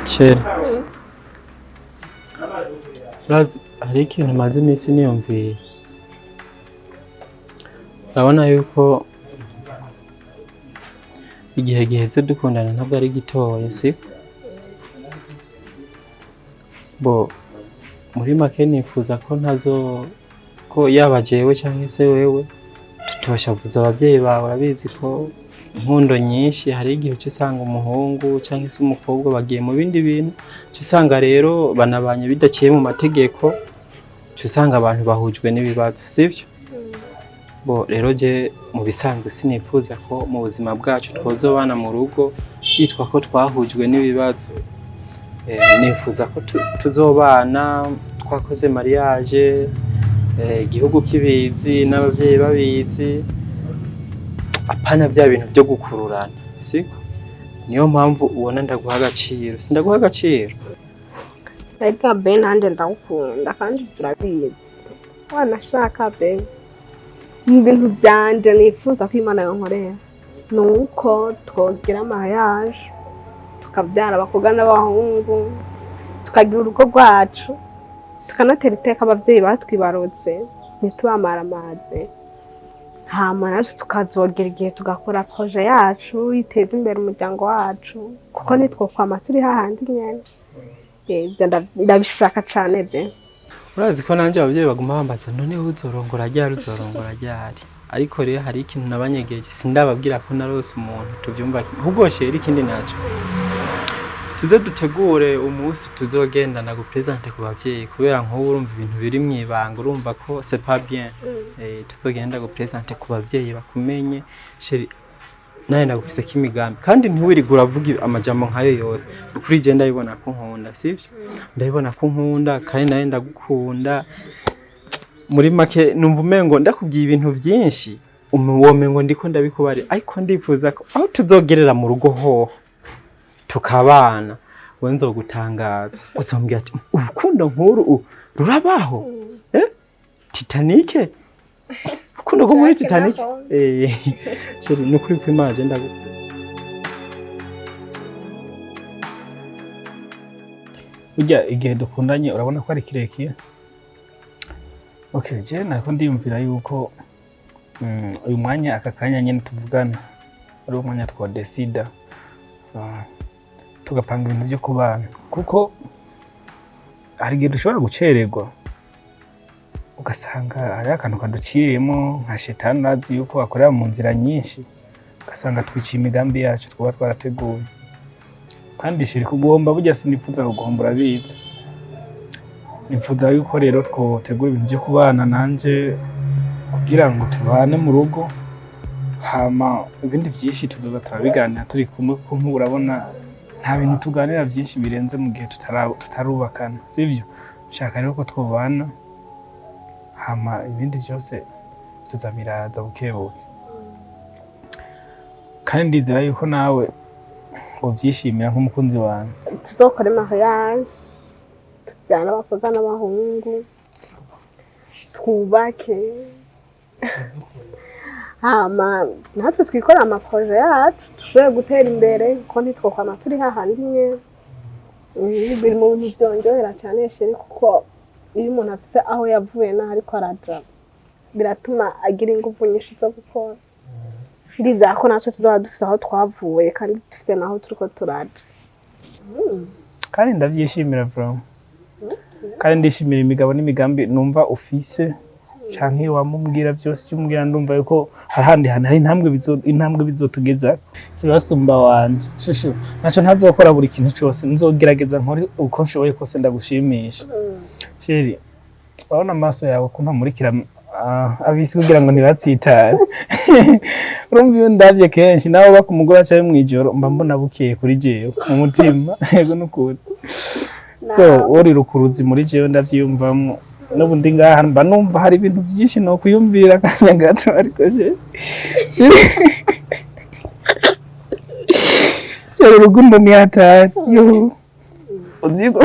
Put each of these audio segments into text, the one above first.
Chéri, urazi hari ikintu maze iminsi niyumviye. Urabona yuko igihe giheze dukundana ntabwo ari gitoya, siko? Bo muri make nifuza ko ntazo ko yaba jewe cyangwa se wewe tutoshavuza ababyeyi bawe. Urabizi ko inkundo nyinshi hari igihe uca usanga umuhungu cyangwa se umukobwa bagiye mu bindi bintu, uca usanga rero banabanye bidaciye mu mategeko, uca usanga abantu bahujwe n'ibibazo, sibyo? Bo rero je mu bisanzwe sinifuza ko mu buzima bwacu twozobana mu rugo byitwa ko twahujwe n'ibibazo. Nifuza ko tuzobana twakoze mariage, igihugu kibizi n'ababyeyi babizi, apana bya bintu byo gukururana, siko? Niyo mpamvu ubona ndaguha agaciro, sindaguha agaciro? Reka be, nanjye ndagukunda kandi turabizi. Wanashaka be, mu bintu byanje nifuza ko Imana yonkorera ni uko twogira mariage, tukabyara abakobwa n'abahungu, tukagira urugo rwacu, tukanatera iteka ababyeyi batwibarutse, ntitubamaramaze. Hama natwe tukazogera igihe tugakora projet yacu iteza imbere umuryango wacu, kuko nitwokwama turi hahandi nyene. Ibyo ndabishaka cane be. Urazi ko nanjye ababyeyi baguma bambaza: "None uzorongora ryari? Uzorongora ryari?" Ariko rero hari ikintu nabanyegeje, sindababwira ko narose umuntu tuvyumva. Ahubwo chéri, ikindi naco, tuze dutegure umunsi tuzogenda ndagupresente ku bavyeyi, kubera nk'ubu urumva ibintu biri mw'ibanga, urumva ko c'est pas bien. Tuzogenda gupresente ku bavyeyi bakumenye. Chéri, nawe ndagufiseko imigambi, kandi ntiwirigwe uravuga amajambo nkayo yose. Ukuri je ndabibona ko nkunda, sivyo? Ndabibona ko nkunda, kandi nawe ndagukunda. Muri make numva umengo ndakubwiye ibintu vyinshi, womengo ndiko ndabikubari, ariko ndifuza ko aho tuzogerera mu rugo hoho tukabana, we nzogutangaza, uzombwira ati: "Urukundo nk'uru rurabaho?" Titanic, urukundo rwo muri Jack Titanic. na Rose. Chéri, ni ukuri kw'Imana je ndagukunda. Burya igihe dukundanye urabona ko ari kirekire. Okay, je nariko ndiyumvira yuko uyu mwanya, aka kanya nyene tuvugana, ari umwanya twodesida, tugapanga ibintu vyo kubana, kuko hari igihe dushobora gucererwa ugasanga hariho akantu kaduciriyemo nka shetani. Urazi yuko akorera mu nzira nyinshi, ugasanga twiciye imigambi yacu twaba twarateguye. Kandi chéri, kuguhomba burya sinipfuza kuguhomba, urabizi. Nifuza yuko rero twotegura ibintu vyo kubana nanje kugira ngo tubane mu rugo, hama ibindi vyinshi tuzoza turabiganira turi kumwe, kuko nk'ubu urabona nta bintu tuganira vyinshi birenze mu gihe tutarubakana, sivyo? Shaka rero ko twobana, hama ibindi vyose bizoza biraza bukebuke. Kandi ndizera yuko nawe uvyishimira nk'umukunzi wawe. Tuzokore mariage, tubyare abakobwa n'abahungu, twubake, hama natwe twikorere amaprojet yacu, dushobore gutera imbere, kuko ntitwokwama turi hahandi nyene. Biri mu bintu vyongerera cane chéri, kuko iyo umuntu afise aho yavuye n'aho ariko araja, biratuma agira inguvu nyinshi zo gukora. Ndizera ko natwe tuzoba dufise aho twavuye kandi dufise n'aho turiko turaja. Kandi ndavyishimira vraiment, kandi ndishimira imigabo n'imigambi numva ufise canke wamubwira vyose ivyo umbwira. Ndumva yuko hari ahandi hantu hari intambwe bizotugeza. Kibasumba wanje, chouchou, ntaco ntazokora, buri kintu cose nzogerageza nkore uko nshoboye kose ndagushimisha. Chéri, urabona amaso yawe ko ntamurikira abisi kugira ngo ntibatsitare. Urumva iyo ndavye kenshi nawe uba ku mugoroba canke mw'ijoro, mba mbona bukeye kuri jewe mu mutima. Yego, nukuri. So uri rukuruzi muri jewe, ndavyiyumvamwo. N'ubu ndi ngaha mba numva hari ibintu vyinshi nokwiyumvira akanya gato, ariko je chéri, urukundo ni hatari yo uziko.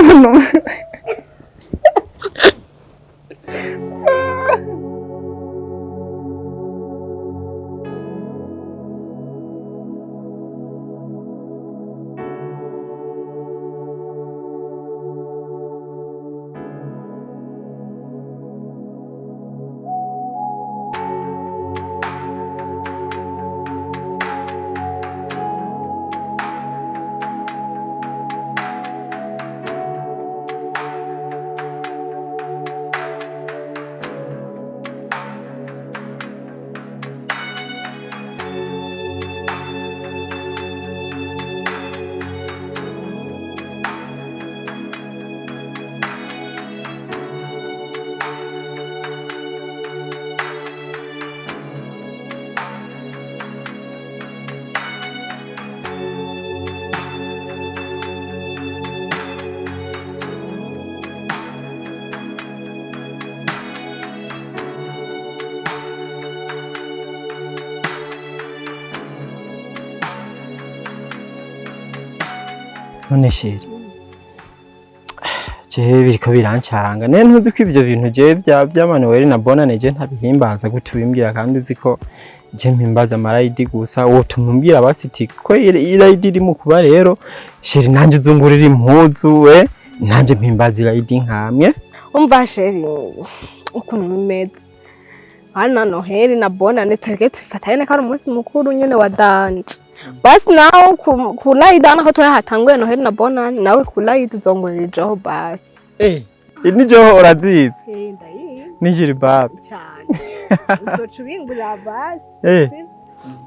None chéri, jewe biriko birancanga. None ntuzi ko ivyo bintu jewe vy'ama Noël na bonane je ntabihimbaza? Gute ubimbwira kandi uzi ko je mpimbaza amarayidi gusa? Wotuma umbwira basi iti ko irayidi iri mu kuba rero, chéri, nanje uzungurira impuzu, we nanje mpimbaza irayidi nkamwe. Umva chéri, ukuntu bimeze hano, Noheli na bonane twebwe tubifata nyene ko ari umunsi mukuru nyene wa danger. Basi nawe ku layidi ko tuba hatanguye Noheli na bonane, nawe ku layidi uzongurira basi. Eh, nijoho urazizi? Ndayizi. N'ijiribabe? Cyane, uzoca ubingurira basi.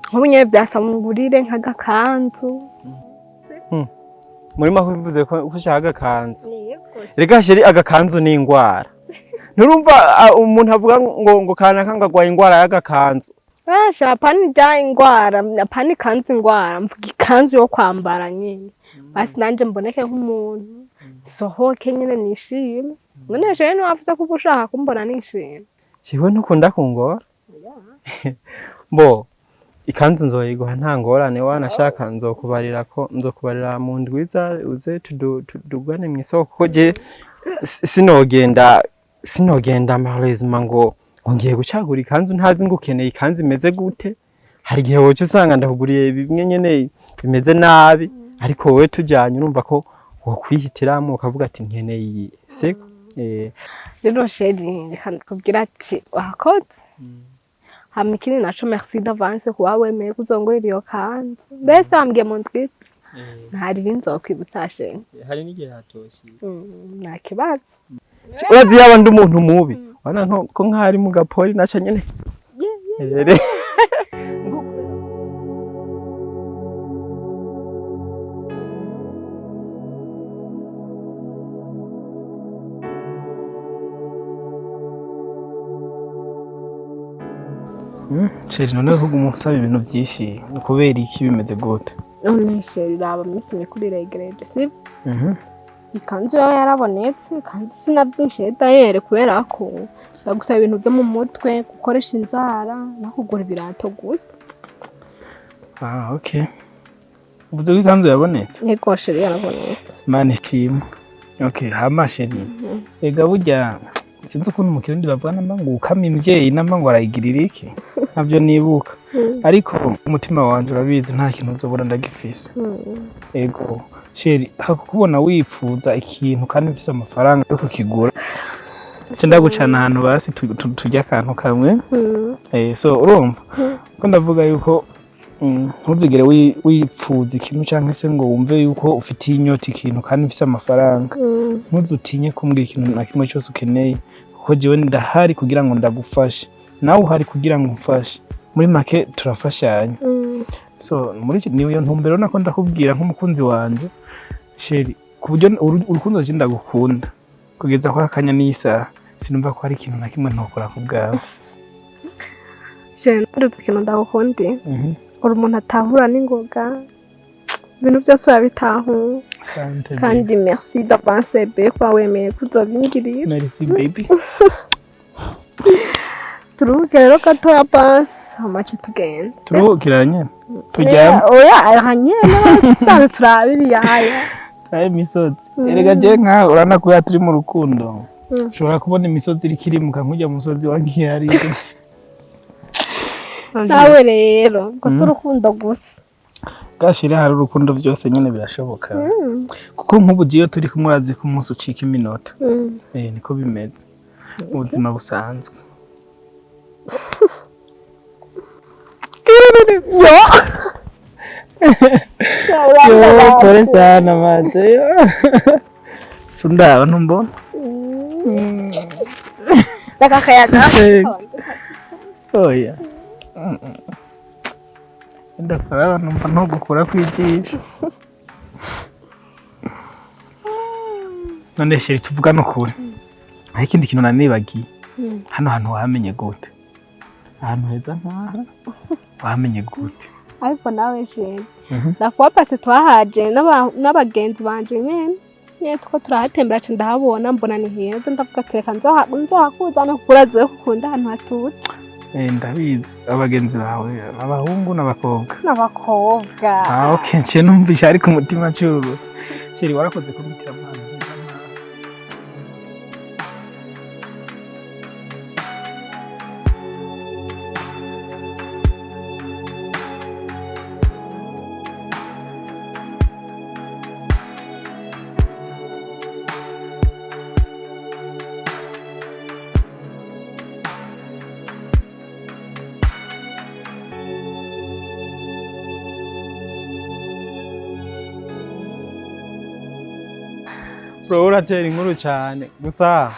Nk'ubu nyene vyasaba ungurire nk'agakanzu. Muri make uvuze ko ushaka agakanzu. Rega chéri, agakanzu ni ingwara. Nturumva umuntu avuga ngo kanaka ngo agwaye ingwara y'agakanzu? Basha, apana ijya ingwara, apana ikanzu ingwara, mvuga ikanzu yo kwambara nyene. Basi nanje mboneke nk'umuntu, sohoke nyene nishime. None jewe ntiwavuze ko uba ushaka kumbona nishime? Jewe ntukunda kungora. Bo ikanzu nzoyiguha, nta ngorane. Wanashaka nzokubarira ko nzokubarira mu ndwiza uze tudugane mw'isoko, kuko je sinogenda malheureusement ngo ngiye gucagura ikanzu ntazi ngo ukeneye ikanzu imeze gute. Hari igihe woca usanga ndakuguriye bimwe nyene bimeze nabi, ariko wowe tujyanye urumva ko wokwihitiramo ukavuga ati nkeneye iyi, siko? Rero chéri, reka ndakubwira ati wakoze. Hama ikindi naco, merci d'avance kuba wemeye kuzongurira iyo kanzu. Mbese wambwiye mu ndwi, ntari binzokwibutsa chéri. Hari n'igihe hatoshe. Nta kibazo. Urazi yaba ndi umuntu mubi wana ko nk'ari mu gapori naca nyene. Rere. Ngo Chéri, noneho uguma usaba ibintu byinshi ni kubera iki? Bimeze gute? None chéri, raba, iminsi mikuru iregereje, sibyo? Ikanzu yawe yarabonetse kandi sinabyinshi dayere, kubera ko ndagusaba ibintu byo mu mutwe, gukoresha inzara no kugura ibirato gusa. Ah, okay, uvuze ko ikanzu yabonetse? Yego chéri, yarabonetse. Imana ishimwe. Okay, hama chéri, ega burya sinzi ukuntu mu Kirundi bavuga namba ngo ukama imbyeyi namba ngo arayigirira iki, ntabyo nibuka, ariko umutima wanje urabizi, nta kintu uzobura ndagifise. Ego chéri, hakukubona wipfuza ikintu kandi mfise amafaranga yo kukigura, nca ndagucana ahantu basi turya akantu kamwe. So urumva ko ndavuga yuko ntuzigere wipfuza ikintu canke se ngo wumve yuko ufitiye inyota ikintu kandi mfise amafaranga. Ntuzutinye kumbwira ikintu na kimwe cyose ukeneye, kuko jewe ndahari kugira ngo ndagufashe, nawe uhari kugira ngo umfashe. Muri make turafashanya. So muri niyo ntumbero nako ndakubwira nk'umukunzi wanje chéri, ku buryo urukundo je ndagukunda kugeza kwa kanya n'isaha, sinumva ko hari ikintu na kimwe ntokora ku bwawe. Chéri, nturutse ikintu ndagukundiye, uri umuntu atahura n'ingoga, ibintu byose urabitahura. Asante, baby. Kandi merci d'avance be kuba wemeye kuzobingirira. Merci baby. Turuhuke rero gatoya basi, hamace tugenda. Turuhukira nyene turyame? Oya, aha nyene usanzwe turaba ibiyaya. Turabe imisozi. Erega je nkawe urabona kubera turi mu rukundo, ushobora kubona imisozi iriko irimuka nk'urya musozi wa Gihari. Nawe rero gusa urukundo gusa. Gashira hari urukundo byose nyene birashoboka, kuko nk'ubu iyo turi kumwe urazi ko umunsi ucika iminota. Niko bimeze mu buzima busanzwe. Yo. Yo, pole sana maze cundaba ntumbona. Reka akayaga. Oya, ndakora numva ntugukura kwijisho. None chéri, tuvuga n'ukuri, hari ikindi kintu nanibagiye. Hano hantu wahamenye gute? Ahantu heza nkaha wahamenye gute? Ariko nawe chéri, nakuba pase twahaje n'abagenzi banje nyene nyene tuko turahatembera, ca ndahabona, mbona ni heza, ndavuga ati reka nzohakuzana kuko urazi we kukunda ahantu hatuje. Ndabizi. Abagenzi bawe abahungu n'abakobwa? N'abakobwa. Ah, okay, nce numvise ariko umutima cururutse. Chéri, warakoze kumpitiramo ahantu heza nkaha. Bro, uratera inkuru cyane. Gusa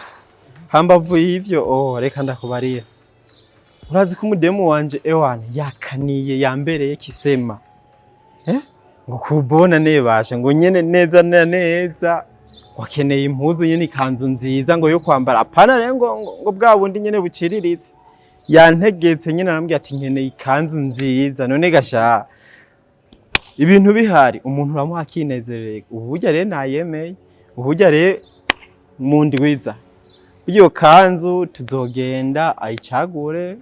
hambavu y'ivyo, oh, reka ndakubarira. Urazi ko umudemu wanje ewana yakaniye, yambereye kisema, eh? Ngo kubona nebasha ngo nyene neza na neza wakeneye impuzu nyene, ikanzu nziza ngo yo kwambara, apana rero ngo bwa bundi nyene buciriritse. Yantegetse nyene, arambwira ati nkeneye ikanzu nziza. None gasha ibintu bihari, umuntu uramuha akinezererwa. Ubu burya rero nayemeye, uburyo rero mu ndwiza iyo kanzu tuzogenda ayicagure.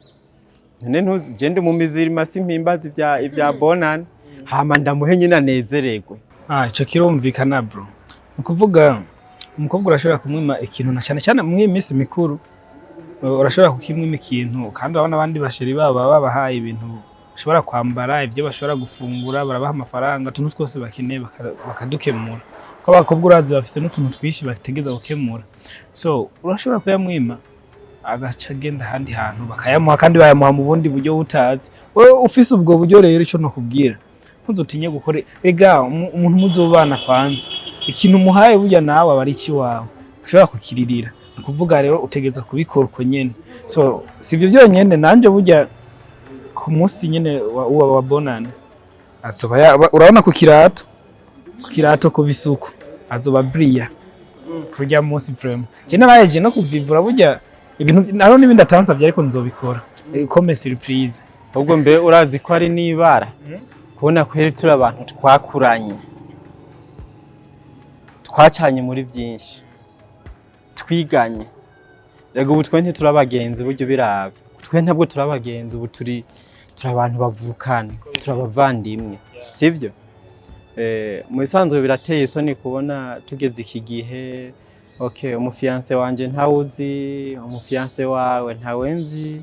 None ntuzi je ndi mu mizirima, simpimbaza ibya bonane, hama ndamuhe nyine anezererwe. Ah, ico kirumvikana, bro. Ni ukuvuga umukobwa urashobora kumwima ikintu, na cyane cyane muri iyi minsi mikuru, urashobora kukimwima ikintu, kandi urabona abandi ba chéri babo baba babahaye ibintu bashobora kwambara, ibyo bashobora gufungura, barabaha amafaranga, utuntu twose bakeneye bakadukemura. Kuko abakobwa urazi bafise n'utuntu twinshi bategeza gukemura. So urashobora kuyamwima agaca agenda ahandi hantu bakayamuha, kandi bayamuha mu bundi buryo butazi. Wewe ufise ubwo buryo rero, ico nokubwira, ntuzotinye gukora. Ega umuntu muzobana, kwanza ikintu umuhaye burya nawe aba ari ikiwawe, ushobora kukiririra. Ni ukuvuga rero utegereza kubikora uko nyene. So si ibyo byonyene, nanje burya ku munsi nyene wa bonane azoba urabona ku kirato ku bisuku azoba briya kurya munsi. Vraiment, je narayeje no kuvivura burya ibintu hariho n'ibindi atansavye, ariko nzobikora comme surprise. Ahubwo mbe urazi ko ari n'ibara kubona ko turi abantu twakuranye, twacanye muri byinshi, twiganye. Rega ubu twe ntituri abagenzi, burya ubiraba twe ntabwo turi abagenzi, ubu turi abantu bavukana, turi abavandimwe, sibyo? Mu bisanzwe birateye isoni kubona tugeze iki gihe, okay, umu fiancé wanje ntawuzi, umu fiancé wawe ntawe nzi.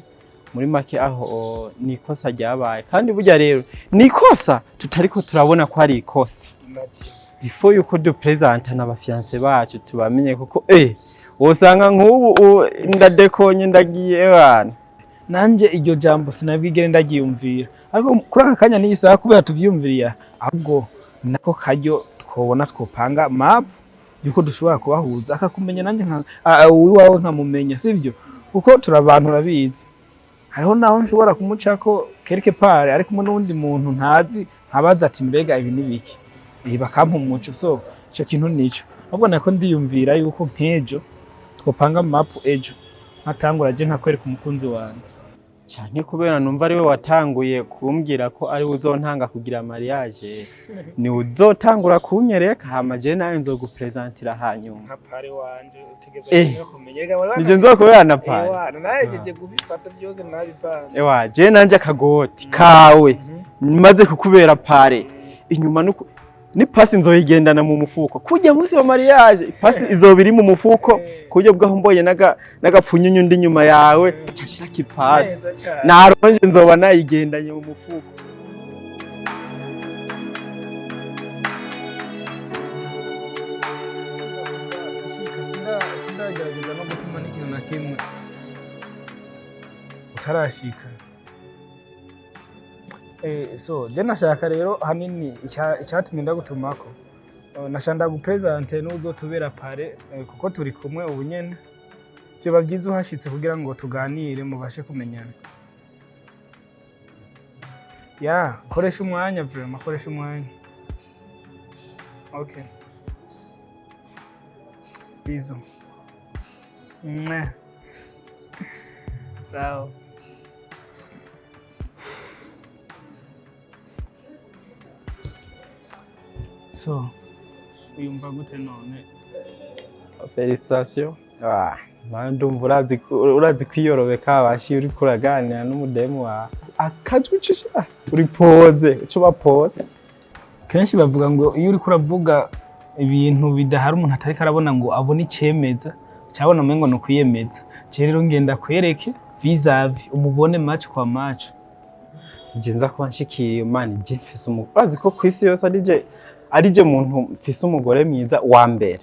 Muri make aho ni ikosa ryabaye, kandi burya rero ni ikosa tutariko turabona ko ari ikosa. Before yuko dupresentana aba fiancé bacu tubamenye, kuko wosanga nk'ubu ndadekonye ndagiye bana. Nanje iryo jambo sinabwigere ndaryiyumvira, ariko kuri aka kanya n'iyi saha, kubera tuvyiyumviriye, ahubwo nako karyo twobona twopanga map yuko dushobora kubahuza, akakumenya nanjye nka uwiwawe nkamumenya, sivyo? Kuko turi abantu, urabizi, hariho naho nshobora kumucako quelque part ari kumwe n'uwundi muntu ntazi, nkabaza ati mbega ibi ni biki? Bakampa umuco. So ico kintu nico ahubwo nako ndiyumvira yuko nk'ejo twopanga map, ejo nkatangura je nkakwereka umukunzi wanje. Cyane, kubera numva ariwe watanguye kumbwira ko ari we uzontanga kugira mariage, ni uzotangura kunyereka, hama je nawe nzogupresentira hanyuma. Nka parrain wanje utegeza kumenya. Nije nzokubera na parrain. Nahejeje kubifata byose, nabipanze. Ewa, je nanje akagoti kawe maze kukubera parrain, inyuma nuko ni pasi nzoyigendana mu mufuko kujya munsi wa mariage. Ipasi izoba iri mu mufuko ku buryo bwaho mbonye n'agapfunyunyu ndi inyuma yawe nshashirako ipasi naronje, nzoba nayigendanye mu mufuko. Sindagerageza no gutuma n'ikintu na kimwe utarashika. So je nashaka rero hanini icatumye ndagutumako, nashaka ndagupresente n'uzotubera parrain, kuko turi kumwe ubu nyene. Vyoba vyiza uhashitse kugira ngo tuganire, mubashe kumenyana. Ya, koresha umwanya, vraiment koresha umwanya. Okay, bisous. Mwah. Sawa. So uyumva gute none? Félicitations. Ah, man, ndumva urazi kwiyorobeka, bashi uriko uraganira n'umudemu wawe akajwi ucisha uri poze uco bapoze. Kenshi bavuga ngo iyo uriko uravuga Ibintu bidahari umuntu atariko arabona ngo abone icemeza, cabona umengo ni ukwiyemeza. Je rero ngenda kwereke vis-à-vis, umubone macho kwa macho. Nje nza kuba nshikiye, man, je mfise umugore, urazi ko kwisi yose ari je muntu mfise umugore mwiza wa mbere,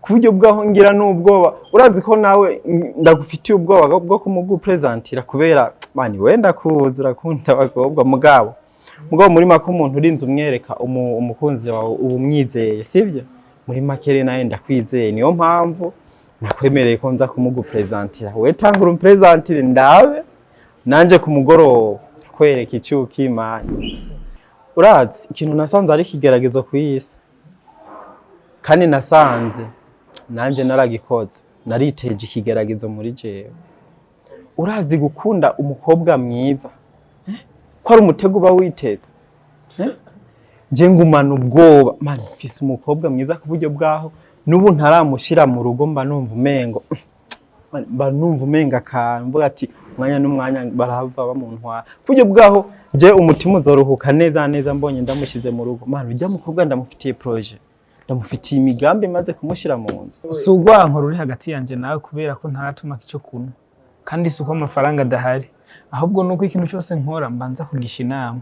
ku buryo bwaho ngira n'ubwoba. Urazi ko nawe ndagufitiye ubwoba bwo kumugupresentira, kubera, man, wenda kuza urakunda abakobwa. Mugabo muri make, umuntu urinze umwereka umukunzi wawe uba umwizeye, sivyo? Muri make rero nawe ndakwizeye, niyo mpamvu nakwemereye ko nza kumugupresentira. We tangura umpresentire ndabe, nanje ku mugoroba kwereka icyuka Imana. Urazi ikintu nasanze ari ikigeragezo ku isi, kandi nasanze nanje naragikoze, nariteje ikigeragezo muri jewe. Urazi gukunda umukobwa mwiza, eh? Ko ari umutego uba witeze, eh? Je ngumana ubwoba, man, mfise umukobwa mwiza ku buryo bwaho n'ubu ntaramushira mu rugo, mba numva umengo, mba numva umenga akantu mvuga ati umwanya n'umwanya barahava bamuntwara, ku buryo bwaho je umutima uzoruhuka neza neza mbonye ndamushize mu rugo. Man, ujya mukobwa ndamufitiye projet, ndamufitiye imigambi maze kumushira mu nzu. Si urwanko ruri hagati yanje nawe kubera ko ntaratumaka ico kunywa, kandi si uko amafaranga adahari, ahubwo nuko ikintu cyose nkora mbanza kugisha inama.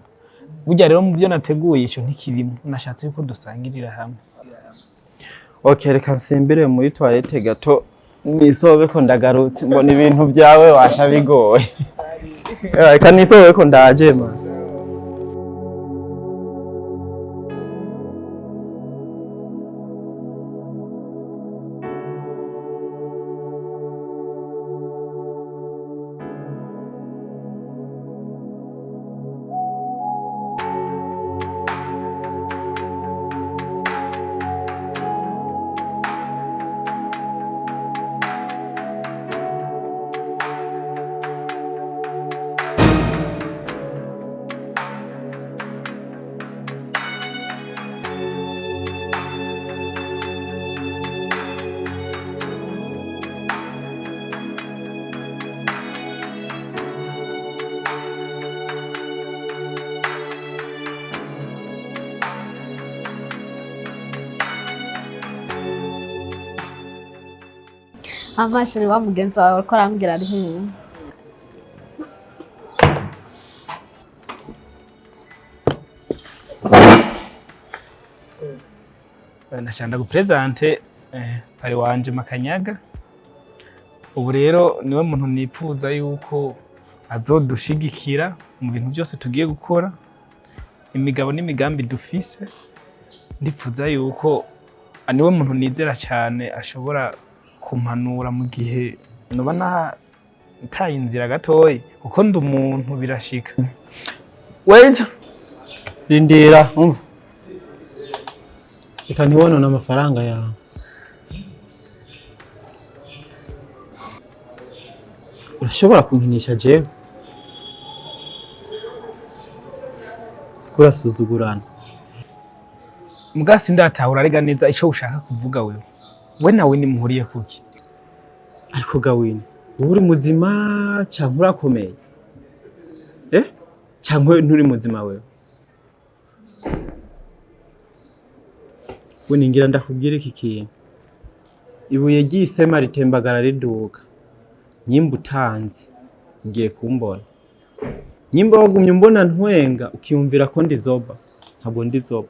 Burya rero mu byo nateguye ico ntikirimo, nashatse yuko dusangirira hamwe. Okay, reka nsimbire muri toilette gato nisobe ko ndagarutse, mbona ibintu byawe washa bigoye. Reka nisobe ko ndaje, man. Amashuri wa mugenzi wawe uriko arambwira ari hehe? Ndashaka ndagupresente pari wanje Makanyaga. Ubu rero niwe muntu nipfuza yuko azodushigikira mu bintu byose tugiye gukora, imigabo n'imigambi dufise. Ndipfuza yuko niwe muntu nizera cyane ashobora kumpanura mu gihe noba ntaye inzira gatoyi, kuko ndi umuntu, birashika. Wait, rindira, umva, reka ntiwonone amafaranga yawe. Urashobora kunkinisha jewe? Kurasuzugurana. Muga sindatahura arega neza ico ushaka kuvuga. Wewe we nawe nimuhuriye kuki? Ariko gawini, wowe uri muzima canke urakomeye, eh? Canke nturi muzima wewe? We ningira ndakubwira iki kintu: ibuye ry'isema ritembagara riduga. Nyimba utanzi ugiye kumbona, nyimba wagumye umbona ntwenga ukiyumvira ko ndi zoba, ntabwo ndi zoba.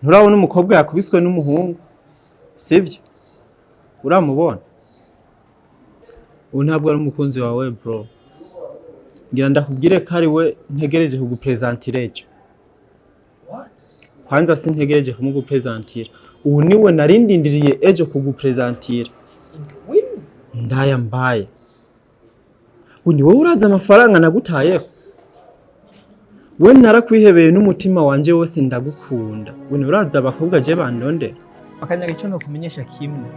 Nturabona umukobwa yakubiswe n'umuhungu, sivyo? Uramubona? Ubu ntabwo ari umukunzi wawe, bro. Ngira ndakubwire ko ari we ntegereje kugupresentira ejo. Kwanza sintegereje kumugupresentira, ubu niwe narindindiriye ejo kugupresentira. Ndaya mbaye ubu ni wowe. Urazi amafaranga nagutayeho? We narakwihebeye n'umutima wanje wose, ndagukunda. We urazi abakobwa je bandondera? Makanyaga, icyo nokumenyesha kimwe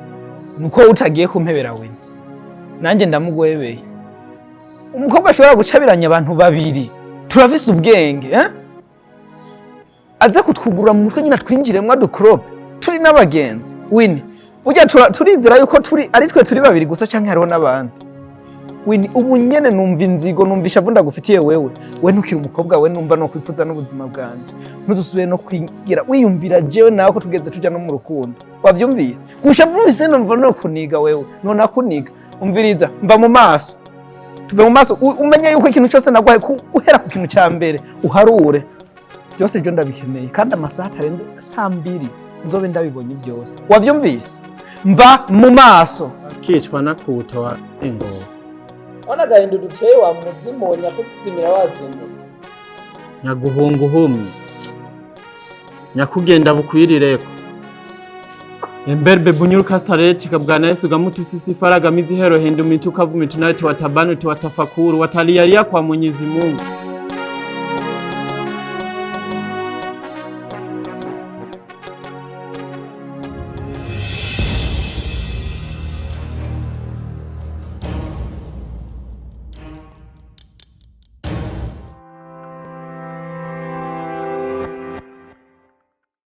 nuko utagiye kumpebera we, nanjye ndamuguhebeye. Umukobwa ashobora gucabiranya abantu babiri, turafise ubwenge, eh? Aze kutwugurura mu mutwe nyine, atwinjiremwo, adukorope turi n'abagenzi. Wini burya turizera yuko turi ari twe turi babiri gusa canke hariho n'abandi? Wini, ubu nyene numva inzigo, numva ishavu ndagufitiye wewe. We ntukiri umukobwa, we numva no kwifuza n'ubuzima bwanje. Ntuzusubire no kwigira wiyumvira jewe nawe ko tugeze tuja no mu rukundo. Wavyumvise? Gushavu ufise numva no kuniga wewe. Nona kuniga. Umviriza, mva mu maso. Tuve mu maso, umenye yuko ikintu cyose naguhaye guhera ku kintu ca mbere uharure. Byose ejo ndabikeneye kandi amasaha atarenze 2:00 nzobe ndabibonye byose. Wavyumvise? Mva mu maso. Kicwa nakuto wa ngo. Ona agahinda uduteye wa muzimonya kuzimira wazindutse. Nyaguhunga uhumye. Nyakugenda bukwirireko. Emberbe bunyuruka tareti kabwana Yesu gamutu sisi faraga mizihero hindu mituka vumitu nayo tuwatabanu tuwatafakuru watalialia kwa Mwenyezi Mungu.